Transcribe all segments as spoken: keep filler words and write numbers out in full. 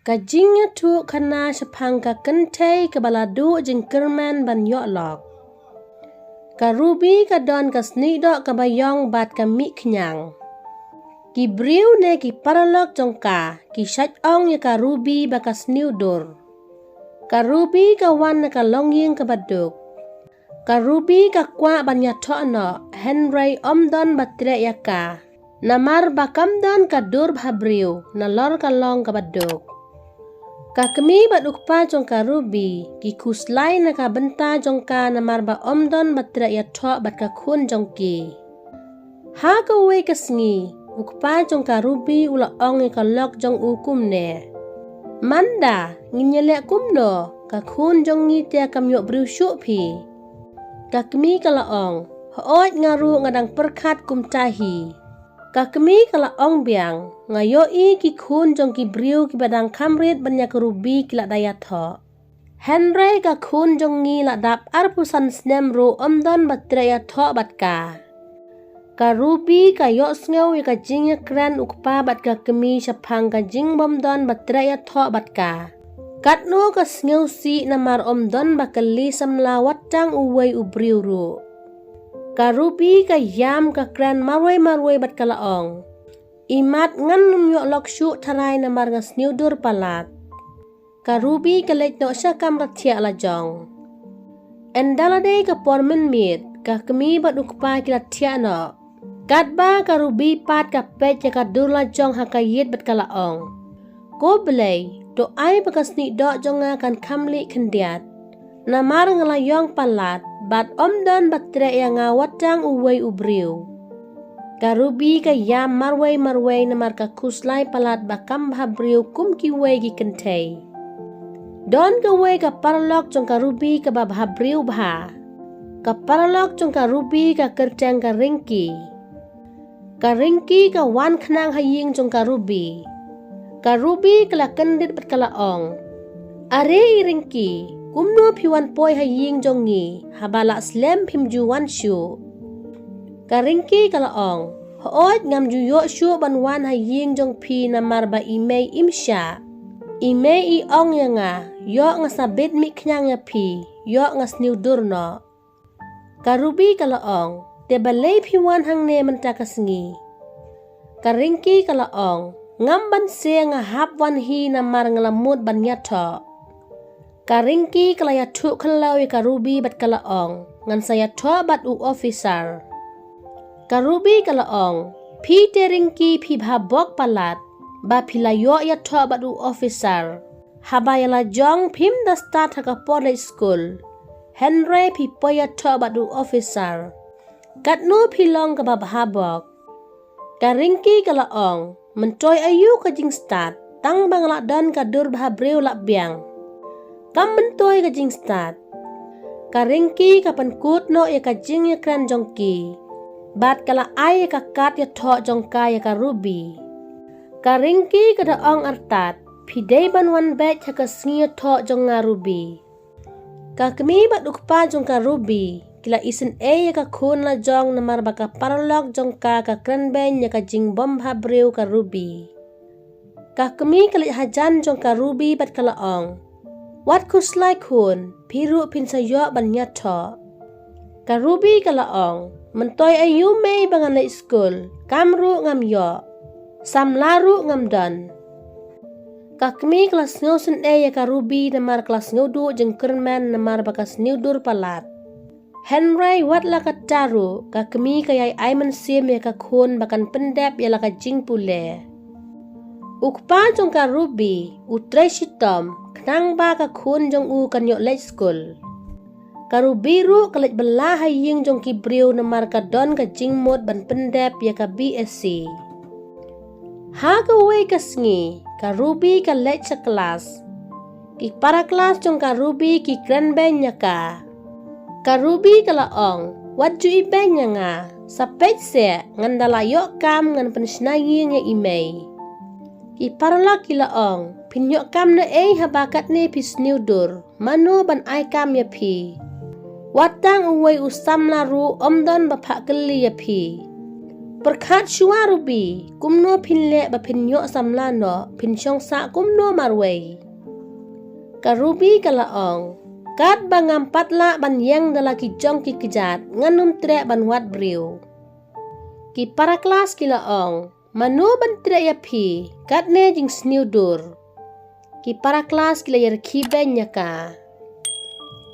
Ka jingïathuhkhana shaphang ka kynthei kaba la duh jingkyrmen ban ïoh lok. Ka Ruby ka don ka sniehdoh kaba ïong bad ka mih khñiang. Ki briew ne ki paralok jong ka ki shait ong ïa ka Ruby ba ka sniewdur. Ka Ruby ka wan na ka longïing kaba duk. Ka Ruby ka kwah ban ïathoh noh, hynrei ym don ba treh ïa ka. Namar ba kam don ka dur bhabriew nalor ka long kaba duk. Ka kmie bad u kpa jong ka Ruby ki khuslai na ka bynta jong ka namar ba ym don ba treh ïathoh bad ka khun jong ki. Ha kawei ka sngi, u kpa jong ka Ruby u la ong ïa ka lok jong u kumne. Manda, ngin ïaleh kumno, ka khun jong ngi te kam ïoh briew shuh phi. Ka kmie ka la ong, hooid nga ruh nga dang pyrkhat kumta hi. Ka kmie ka la ong biang, nga ïohi ki khun jong ki briew kiba dang kham rit ban ïa ka Ruby ki la da ïathoh. Hynrei ka khun jong ngi la dap arphew san snem ruh ym don ba treh ïathoh bad ka. Ka Ruby ka ïohsngew ïa ka jingïakren u kpa bad ka kmie shaphang ka jingbym don ba treh ïathoh bad ka. Katno ka sngewsih namar ym don ba kylli samla wat tang uwei u briew ruh. Ka Ruby ka ïam ka kren marwei marwei bad ka la ong. Imat ngan ym ïoh lok shuh tharai namar nga sniewdur palat. Ka Ruby ka leit noh sha kamra thiah la jong. Ynda la dei ka por mynmiet, ka kmie bad u kpa ki la thiah noh. Katba ka Ruby pat ka peit ïa ka dur la jong ha ka ïit bad ka la ong. Ko Blei, to ai ba ka sniehdoh jong nga kan kham lieh khyndiat. Namar nga la ïong palat, bad ym don ba treh ïa nga wat tang uwei u briew. Ka Ruby ka ïam marwei marwei namar ka khuslai palat ba kam bhabriew kum kiwei ki kynthei. Don kawei ka paralok jong ka Ruby kaba bhabriew bha. Ka paralok jong ka Ruby ka kyrteng ka Rinky. Ka Rinky ka wan khnang ha ïing jong ka Ruby. Ka Ruby ka la kyndit bad ka la ong. Are i Rinky, kumno phi wan poi ha ïing jong ngi, haba la slem phim ju wan shuh. Ka Rinky ka la ong. Hooid ngam ju ïoh shuh ban wan ha ïing jong phi namar ba i mei im shah. I mei i ong ïa nga, ïoh nga sa bit mih khñiang ïa phi, ïoh nga sniewdur noh. Ka Ruby ka la ong, te balei phi wan hangne mynta ka sngi. Ka Rinky ka la ong, ngam banse nga hap wan hi namar nga la mut ban ïathoh. Ka Rinky ka la ïathuh khyndew ïa ka Ruby bad ka la ong, ngan sa ïathoh bad u officer. Ka Ruby ka la ong, phi te Rinky phi bha bok palat, ba phi la ïoh ïathoh bad u officer. Haba ïa la jong phim da stad ha ka por leit skul. Hynrei phi poi ïathoh bad u officer. Katno phi long kaba bha bok. Ka Rinky ka la ong, myntoi aïu ka jingstad, tang ba nga la don ka dur bhabriew la biang. Kam myntoi ka jingstad. Ka Rinky ka pynkut noh ïa ka jingïakren jong ki. Bad ka la ai ïa ka kat ïathoh jong ka ïa ka Ruby. Ka Rinky ka da ong artat, phi dei ban wan beit ha ka sngi ïathoh jong nga Ruby. Ka kmie bad u kpa jong ka Ruby, ki la isynei ïa ka khun la jong namar ba ka paralok jong ka ka kren beiñ ïa ka jingbym bhabriew ka Ruby. Ka kmie ka leit hajan jong ka Ruby bad ka la ong. Wat khuslai khun, phi ruh phin sa ïoh ban ïathoh. Ka Ruby ka la ong, myntoi aïu mei ba ngan leit skul, kam ruh ngam ïoh. Samla ruh ngam don. Ka kmie ka la sngew synei ïa ka Ruby namar ka la sngew duh jingkyrmen namar ba ka sniewdur palat. Hynrei wat la katta ruh, ka kmie ka ïai ai mynsiem ïa ka khun ba kan pyndep ïa la ka jingpule. U kpa jong ka Ruby, u trei shitom, khnang ba ka khun jong u kan ïoh leit skul. Ka Ruby ruh ka leit bylla ha ïing jong ki briew namar ka don ka jingmut ban pyndep ïa ka B S C. Ha kawei ka sngi, ka Ruby ka leit sha klas. Ki para klas jong ka Ruby ki kren beiñ ïa ka. Ka Ruby ka la ong, wat ju ibeiñ ïa nga, sa peit seh, ngan da la ïoh kam ngan pynshna ïing ïa i mei. Ki paralok ki la ong, phin ïoh kam naei haba katne phi sniewdur, mano ban ai kam ïa phi. Wat tang uwei u samla ruh ym don ba phah kylli ïa phi. Pyrkhat shuwa Ruby, kumno phin leh ba phin ïoh samla noh, phin shong sah kumno marwei? Ka Ruby ka la ong, katba ngam pat lah ban ïeng da la ki jong ki kjat, ngan ym treh ban wad briew. Ki para klas ki la ong, mano ban treh ïa phi, katne jingsniewdur. Ki para klas ki la ïarkhie beiñ ïa ka.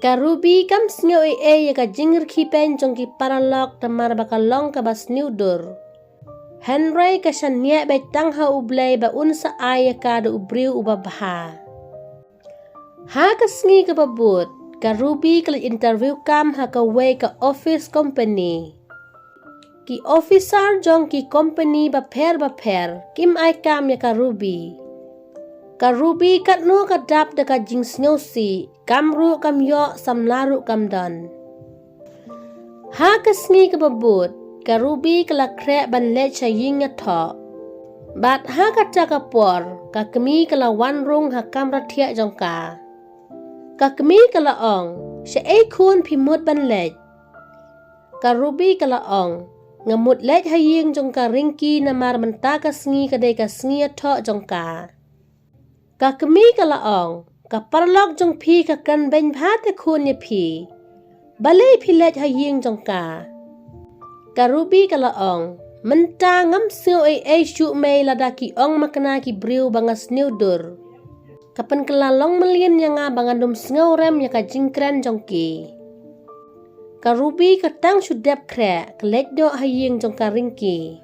Ka Ruby kam sngew ei ei ïa ka jingrkhie beiñ jong ki paralok namar ba ka long kaba sniewdur. Hynrei ka shaniah beit tang ha U Blei ba un sa ai ïa ka da u briew uba bha. Ha ka sngi kaba bud, ka Ruby ka leit interview kam ha kawei ka office company. Ki officer jong ki company bapher bapher kim ai kam ïa ka Ruby. Ka Ruby katno ka dap da ka jingsngewsih, kam ruh kam ïoh, samla ruh kam don. Ha ka sngi kaba bud, ka Ruby ka la khreh ban leit sha ïing ïathoh. Bad ha kata ka por, ka kmie ka la wan rung ha kamra thiah jong ka. Ka kmie ka la ong, shaei khun phi mut ban leit? Ka Ruby ka la ong, nga mut leit ha ïing jong ka Ringki namar mynta ka sngi ka dei ka sngi ïathoh jong ka. Ka kmie ka la ong, ka paralok jong phi ka kren beiñ bha te khun ïa phi. Balei phi leit ha ïing jong ka? Ka Ruby ka la ong, mynta ngam sngew ei ei shuh mei lada ki ong makna ki briew ba nga sniewdur. Ka pynkylla long mlien ïa nga ba ngan ym sngew rem ïa ka jingkren jong ki. Ka Ruby ka tang shu dep khreh, ka leit noh ha ïing jong ka Ringki.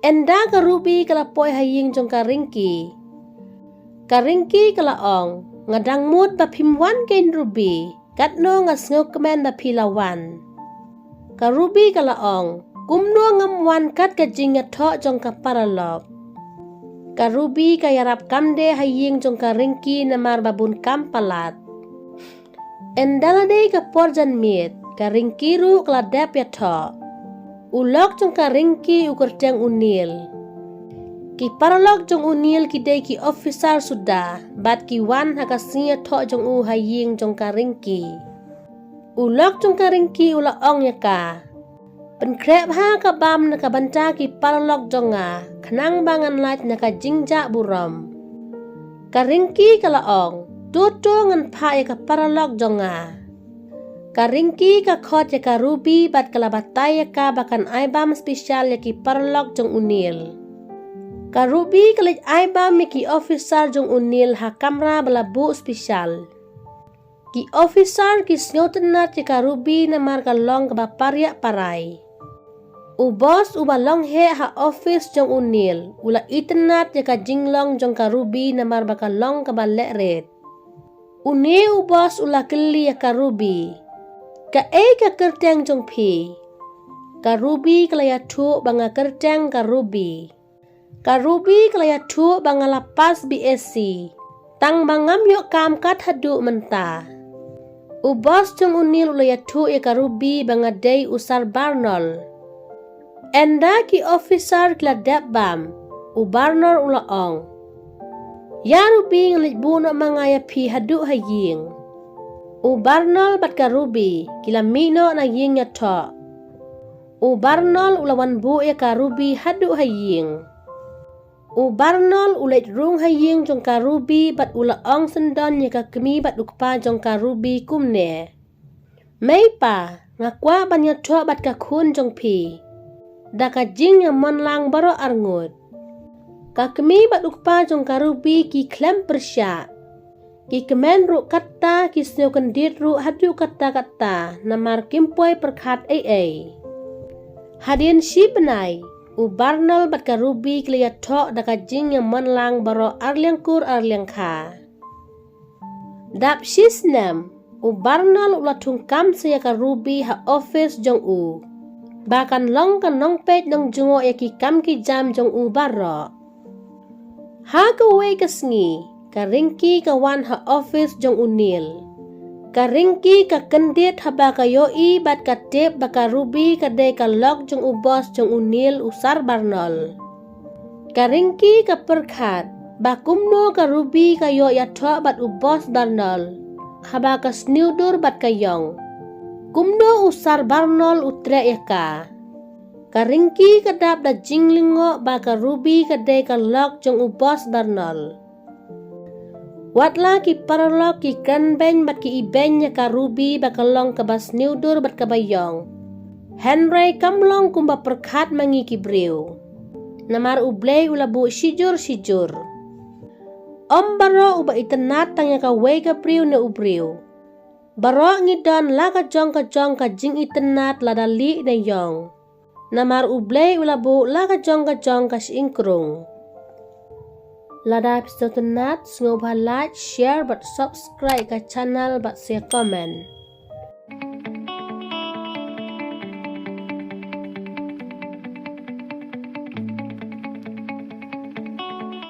Ynda ka Ruby ka la poi ha ïing jong ka Ringki, ka Ringki ka la ong, nga dang mut ba phim wan kein Ruby, katno nga sngewkmen ba phi la wan. Ka Ruby ka la ong, kumno ngam wan kat ka jingïathoh jong ka paralok. Ka Ruby ka ïarap kam de ha ïing jong ka Ringki namar ba bun kam palat. Ynda la dei ka por janmiet, ka Ringki ruh ka la dep ïathoh. U lok jong ka Ringki u kyrteng u Neil. Ki paralok jong u Neil ki dei ki officer suda, bad ki wan ha ka sngi ïathoh jong u ha ïing jong ka Ringki. U lok jong ka Ringki u la ong ïa ka, pynkhreh bha ka bam na ka bynta ki paralok jong nga, khnang ba ngan lait na ka jingjah burom. Ka Ringki ka la ong, to to ngan phah ïa ka paralok jong nga. Ka Ringki ka khot ïa ka Ruby bad ka la batai ïa ka ba kan ai bam special ïa ki paralok jong u Neil. Ka Ruby ka leit ai bam ïa ki officer jong u Neil ha kamra ba la buh special. Ki officer ki sngewtynnat ïa ka Ruby namar ka long kaba pariah parai. U boss uba long heh ha office jong u Neil, u la itynnat ïa ka jinglong jong ka Ruby namar ba ka long kaba leh rit. Une u boss u la kylli ïa ka Ruby, kaei ka kyrteng jong phi? Ka Ruby ka la ïathuh ba nga kyrteng ka Ruby. Ka Ruby ka la ïathuh ba nga la pass B S C, tang ba ngam ïoh kam kat haduh mynta. U boss jong u Neil u la ïathuh ïa ka Ruby ba nga dei u Sir Barnol. Ynda ki officer ki la dep bam, u Barnol u la ong, ïa Ruby, ngan leit buh noh ma nga ïa phi haduh ha ïing. U Barnol bad ka Ruby ki la mih noh na ïing ïathoh. U Barnol u la wan buh ïa ka Ruby haduh ha ïing. U Barnol u leit rung ha ïing jong ka Ruby bad u la ong syndon ïa ka kmie bad u kpa jong ka Ruby kumne, mei pa, nga kwah ban ïathoh bad ka khun jong phi da ka jingïamon lang baroh arngut. Ka kmie bad u kpa jong ka Ruby ki khlem pyrshah. Ki kmen ruh katta, ki sngewkyndit ruh haduh katta katta, namar kim poi pyrkhat ei ei. Hadien shi bnai, u Barnol bad ka Ruby ki la ïathoh da ka jingïamon lang baroh arliang kur arliang kha. Dap shi snem, u Barnol u la thung kam sa ïa ka Ruby ha office jong u, ba kan long ka nongpeit nongjngoh ïa ki kam ki jam jong u baroh. Ha kawei ka sngi, ka Ringki ka wan ha office jong u Neil. Ka Ringki ka kyndit haba ka ïohi bad ka tip ba ka Ruby ka dei ka lok jong u boss jong u Neil, u Sir Barnol. Ka Ringki ka pyrkhat ba kumno ka Ruby ka ïoh ïathoh bad u boss Barnol haba ka sniewdur bad ka ïong. Kumno u Sir Barnol u treh ïa ka? Ka ringki ka dap da jinglyngngoh ba ka rubi ka dei ka lok jong u Boss Darnol. Wat la ki paralok ki kren beiñ bad ki ibeiñ ïa ka rubi ba ka long kaba sniewdur bad kaba ïong. Hynrei kam long kumba pyrkhat ma ngi ki briew. Namar U Blei u la buh shijur shijur. Ym baroh uba itynnad tang ïa kawei ka briew ne u briew. Baroh ngi don la ka jong ka jong ka jingitynnad lada lieh ne ïong. Namar U Blei u la buh la ka jong ka jong ka shyieng krung. Lada phi sngewtynnad, sngewbha like, share bad subscribe ka channel bad sa comment.